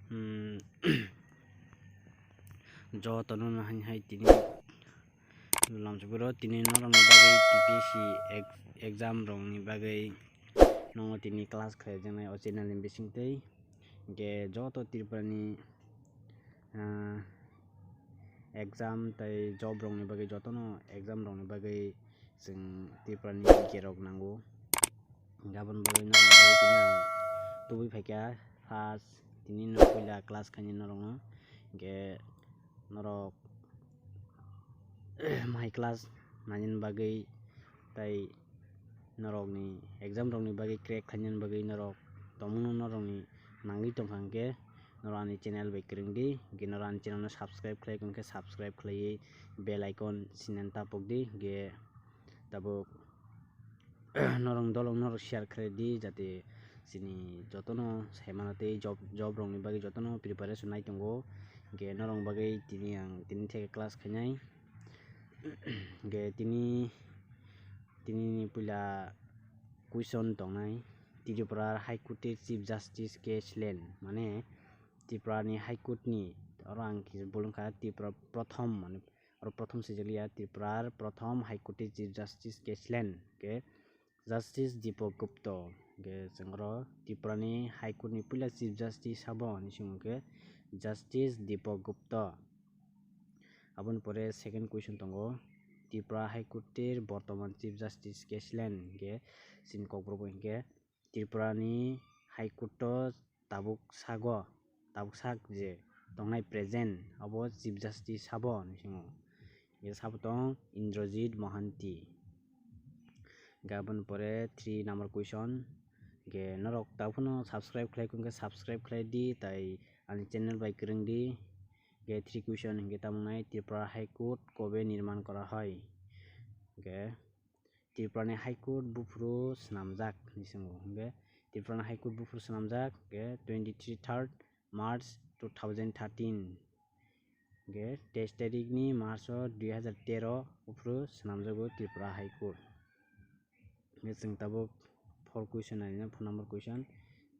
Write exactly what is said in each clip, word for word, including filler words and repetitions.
Hmm, jotono hai hai tini lamsukuro tini norokni bagwi T P S C ex-, exam rokni bagwi nongo tini class khlaijaknai o channel ni bisingtwi. Hinkhe joto Tripura ni, ah, exam tei job rokni bagwi, jotono exam rokni bagwi chwng Tripura ni B K rok nango. Hinkhe aboni bagwi norokni bagwi tini ang tubui phaikha first, tini no puila class khainai norokno. Hinkhe norok my class nainani bagwi tei norokni exam rokni bagwi crack khlainani bagwi norok tongmungno norokni nangwi tongkha hinkhe norok ani channel bai kwrwng di, hinkhe norok ani channel no subscribe khlai hinkhe subscribe khlaiwi bell icon sinan tapok di, hinkhe tabuk norok dolok norok share khlai di, jate chini jotono saimano tei job, job rokni bagwi jotono preparation nai tongo, hinkhe norok bagwi tini ang tini theke class khainai. Hinkhe tini, tini ni puila question tongnai, Tripura High Court ni Chief Justice K Shailen, mane Tripura ni High Court ni, oro ang kisa bolong kha, Tripura Prothom, mane oro Prothom swijak liya, Tripura Prothom High Court ni Chief Justice K Shailen, hinkhe Justice Deepak Gupta, hinkhe chwng oro Tripura ni High Court ni puila Chief Justice sabo hinwi swngo hinkhe Justice Deepak Gupta. Aboni pore second question tongo, Tripura High Court ni bortoman Chief Justice K Shailen hinkhe chini kokborok bo hinkhe Tripura ni High Court o tabuk sago, tabuk sak je tongnai present abo Chief Justice sabo hinwi swngo. Hinkhe sabo tong Indrajit Mohanty. Hinkhe aboni pore three number question. Hinkhe norok tabuk phano subscribe khlai hinkhe subscribe khlai di, tai ani channel bai kwrwng di. Hinkhe three question hinkhe tamo wngnai, Tripura High Court kobe nirman kora hai? Hinkhe Tripura ni High Court buphuru swnamjak hinwi swngo. Hinkhe Tripura ni High Court buphuru swnamjak, hinkhe twenty three third March two thousand thirteen. Hinkhe teis tarik ni March o dui hazar tero buphuru swnamjago Tripura High Court. Hinkhe chwng tabuk four question naina, four number question.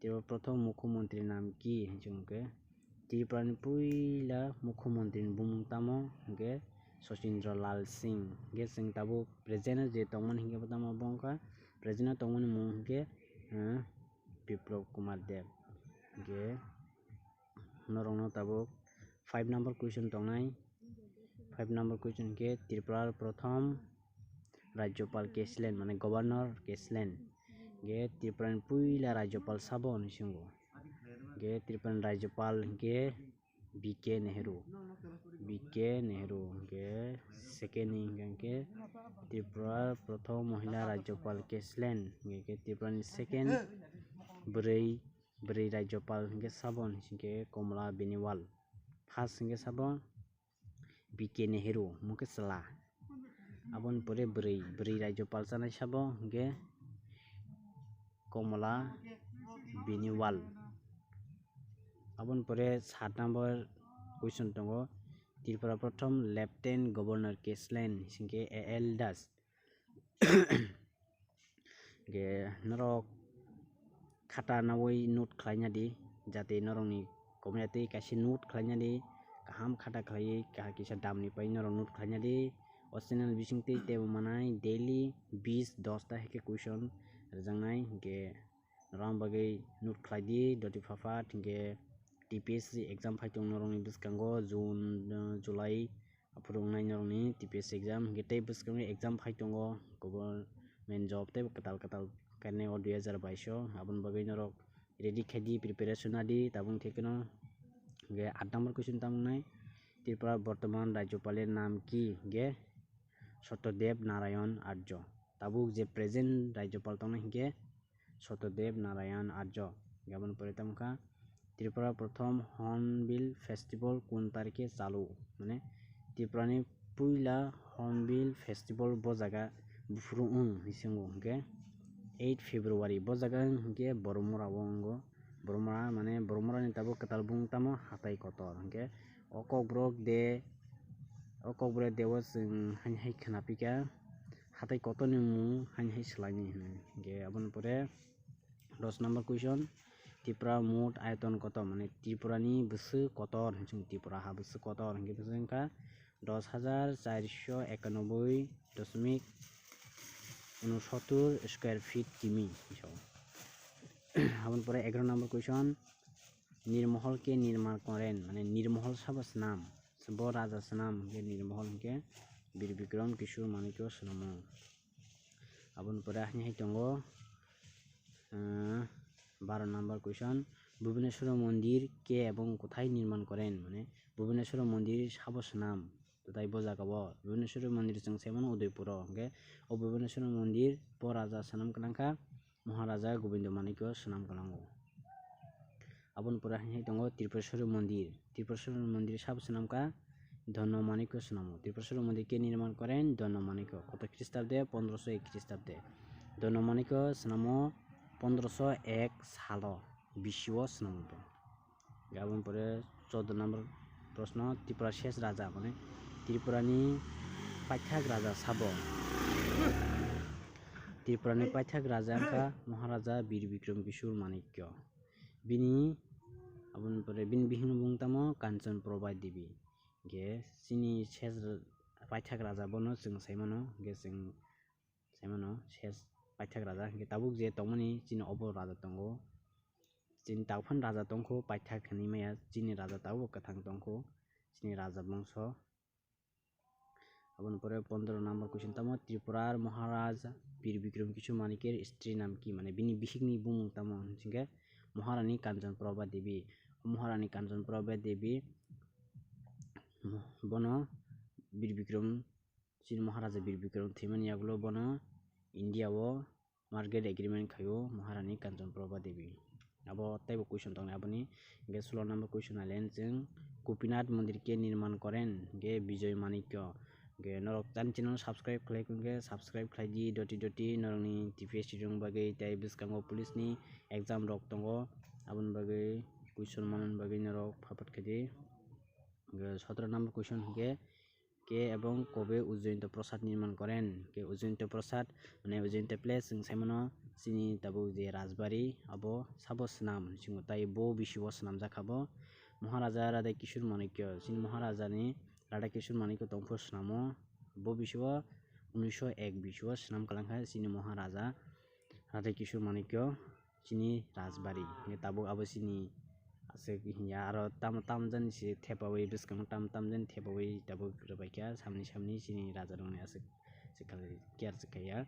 Tripura Prothom Mukhyamantri nam ki hinwi swngo hinkhe Tripura ni puila Mukhyamantri ni bumung tamo hinkhe Sachindra Lal Singh. Hinkhe chwng tabuk present o je tongmani hinkhe bo tamo bo wngkha, present o tongmani mung hinkhe, eh, Biplab Kumar Deb. Hinkhe norokno tabuk five number question tongnai. Five number question hinkhe Tripura Prothom Rajyapal K Shailen, mane Governor K Shailen. Hinkhe Tripura ni puila Rajyapal sabo hinwi swngo. Hinkhe Tripura ni Rajyapal hinkhe B K Nehru. B K Nehru hinkhe second ni hinkhe Tripura Prothom Mohila Rajyapal K Shailen, hinkhe Tripura ni second bwrwi, bwrwi Rajyapal hinkhe sabo hinkhe Komla Beniwal. First hinkhe sabo B K Nehru, mungkhe chwla. Aboni pore bwrwi, bwrwi Rajyapal chanai sabo hinkhe Komla Beniwal. Aboni pore sat number question tongo, Tripura Prothom Lieutenant Governor K Shailen hinkhe A L Das. Hinkhe norok khata nawi note khlaina di, jate norokni komya twi kaisa note khlaina di, kaham khata khlaiwi kaha kisa damni pai norok note khlaina di. O channel bisingtwi teibo manai daily bis dosta hai khe question rwjaknai, hinkhe norok bagwi note khlai di, doti phapat hinkhe T P S C exam phai tong norokni bwskango June, July, aphuru wngnai norokni T P S C exam, hinkhe tei bwskango exam phai tongo, government job tei kwtal kwtal kainai o dui hazar bais o, aboni bagwi norok ready khai di, preparation la di, tabuk khe kheno. Hinkhe aat number question tamo wngnai, Tripura bortoman Rajyapal ni nam ki? Hinkhe Satyadev Narayan Arya. Tabuk je present Rajyapal tongnai hinkhe Satyadev Narayan Arya. Aboni pore tamo kha Tripura Prothom Hornbill Festival kun tarikhe chalu? Mane Tripura ni puila Hornbill Festival bo jaga buphuru wng hinwi swngo hinkhe eight February. Bo jaga hinkhe Boromura o wngo. Boromura mane Boromura ni tabuk kwtal bung tamo hatai kotor hinkhe o Kokborok de, o Kokborok de o chwng haini hai khwna phi kha, hatai kotorni mung haini hai swlaini hwnwi. Hinkhe aboni pore dos number question, T Tripura mot ayoton koto, mane Tripura ni bwswk kotor, hinwi Tripura ha bwswk kotor hinkhe bwswk wngkha dos hajar charsho ekanoboi dosmik unosottor square feet kimi. Aboni pore egaroh number question, Nirmohol ke nirman koren, mane Nirmohol sabo swnam, bo raja swnam hinkhe Nirmohol hinkhe Bir Bikram Kishore Manikya swnamo. Aboni pore ahini hai tongo, ah, baro number question, Bhubaneswar mondir ke ebong kothai nirman koren, mane Bhubaneswar mondir sabo swnam, tai bo jaga o Bhubaneswar mondir chwng sai mano Udaipur o, hinkhe o Bhubaneswar mondir bo raja swnam kwlangkha, Maharaja Gobindo Manikya swnam kwlango. Aboni pore hai tongo Tripureshwari mondir. Tripureshwari mondir sabo swnamkha Dhanamanikya swnamo. Tripureshwari mondir ke nirman koren? Dhanamanikya. Koto Khristabde? Pondroso ek Khristabde. Dhanamanikya swnamo pondroso ek salo bisio swnamo. Aboni pore choudo number proshno, Tripura ses raja, mane Tripurani paithak raja sabo? Tripurani paithak raja wngkha Maharaja Bir Bikram Kishore Manikya. Bini, aboni pore bini bihikni bumung tamo Kanchan Prabha Devi. Hinkhe chini ses paithak raja bono chwng sai mano, hinkhe chwng sai mano ses paithak raja. Hinkhe tabuk je tongmani chini obo raja tongo. Chini tabuk phano raja tongkho, paithak hinwi maya, chini raja tabuk kwthang tongkho, chini raja bongso. Aboni pore pondro number question tamo, Tripura Maharaj Bir Bikram Kishore Manikya stri nam ki, mane bini bihikni bumung tamo hinkhe Maharani Kanchan Prabha Devi. Maharani Kanchan Prabha Devi bono Bir Bikram, chini Maharaja Bir Bikram thwimani yagulo bono India o marriage agreement khaio Maharani Kanchan Prabha Devi. Abo teibo question tongnai aboni. Hinkhe sulo number question nailen chwng, Gopinath mondir ke nirman koren? Hinkhe Bijoy Manikya. Hinkhe norok ani channel subscribe khlai hinkhe subscribe khlai di, doti doti norokni T P S C rok bagwi tei bwskango police ni exam rok tongo, aboni bagwi question manani bagwi norok phapat khaidi. Hinkhe sotoro number question hinkhe, ke ebong kobe Ujjayanta Prasad nirman koren? Ke Ujjayanta Prasad, mane Ujjayanta Palace chwng sai mano, chini tabuk je Rajbari, abo sabo swnam, chwng tai bo bisio swnamjak kha bo. Maharaja Radha Kishore Manikya, chini Maharaja ni Radha Kishore Manikya tongpho swnamo, bo bisio unisho ek bisio swnam kwlangkha chini Maharaja Radha Kishore Manikya. Chini Rajbari, hinkhe tabuk abo chini aswk hinya, aro tamo tamo jani se thepawi, bwskango tamo tamo jani thepawi tabuk rwbaikha, samni samni chini rajarokni aswk swkang care swkaiya.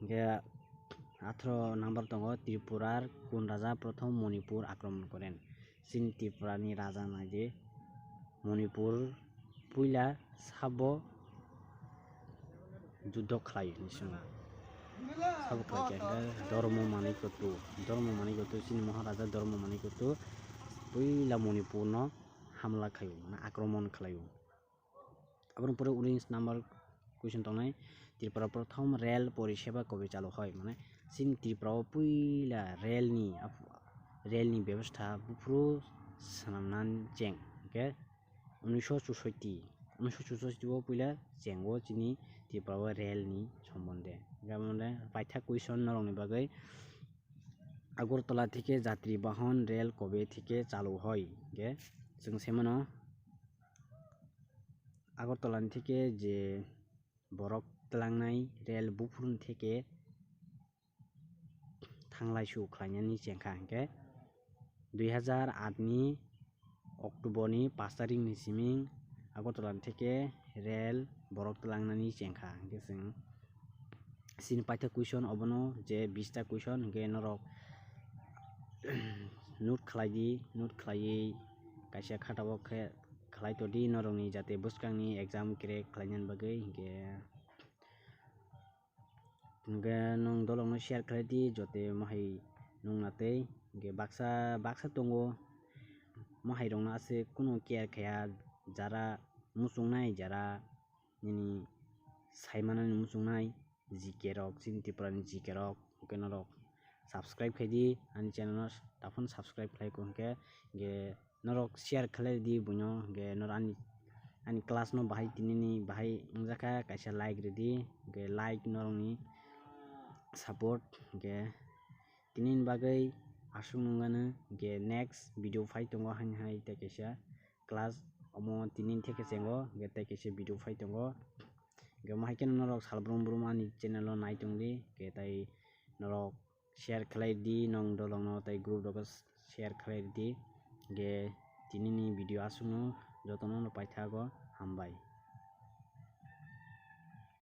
Hinkhe atharo number tongo, Tripurar kun raja prothom Manipur akromon koren? Chini Tripura ni raja naidi Manipur puila sabo juddo khlai hinwi swngo. Sabo khlai khe hinkhe Dharma Manikya two, Dharma Manikya two, chini Maharaja Dharma Manikya two puila Manipur no hamla khlaio, mane akromon khlaio. Aboni pore unis number question tongnai, Tripura prothom rel poriseba kobe chalu hoi? Mane chini Tripura o puila rel ni, rel ni bebostha buphuru swnamnani cheng, hinkhe unisho chushotti, unisho chushotti o puila chengo chini Tripura o rel ni sombonde. Hinkhe aboni paithak question norokni bagwi, Agartala theke Jatri Bahon rel kobe theke chalu hoi? Hinkhe chwng sai mano, Agartala ni theke je borok twlangnai rel buphuruni theke thanglaisu khlainani chengkha, hinkhe dui hazar aat ni October ni pash tarikh ni siming Agartala ni theke rel borok twlangnani chengkha, hinkhe chwng chini paithak question obono je bista question, hinkhe norok note khlai di, note khlaiwi kaisa khatao khe khlai todi norokni jate bwskangni exam crack khlainani bagwi, hinkhe, hinkhe nwng dolokno share khlai di jote mohai nungna tei, hinkhe baksa baksa tongo mohairokno aswk kunu care khaiya, jara muchungnai, jara nini saimanani muchungnai G K rok, chini Tripura ni G K rok, hinkhe norok subscribe khaidi ani channel no, taphano subscribe khlai ko hinkhe, hinkhe norok share khlai di buino, hinkhe norok ani, ani class no bahai tinini bahai wngjakha, kaisa like ridi, hinkhe like norokni support, hinkhe tinini bagwi aswk nung ano, hwnkhe next video phai tongo haini hai tei kaisa class omo tini theke chengo, hwnkhe tei kaisa video phai tongo. Hwnkhe omo hai kheno norok salbrum brum ani channel o nai tongdi, hwnkhe tei norok share khlai di, nong dolong no tei group rok share khlai di. Hwnkhe tini ni video aswk no, jotono no paithago, hambai.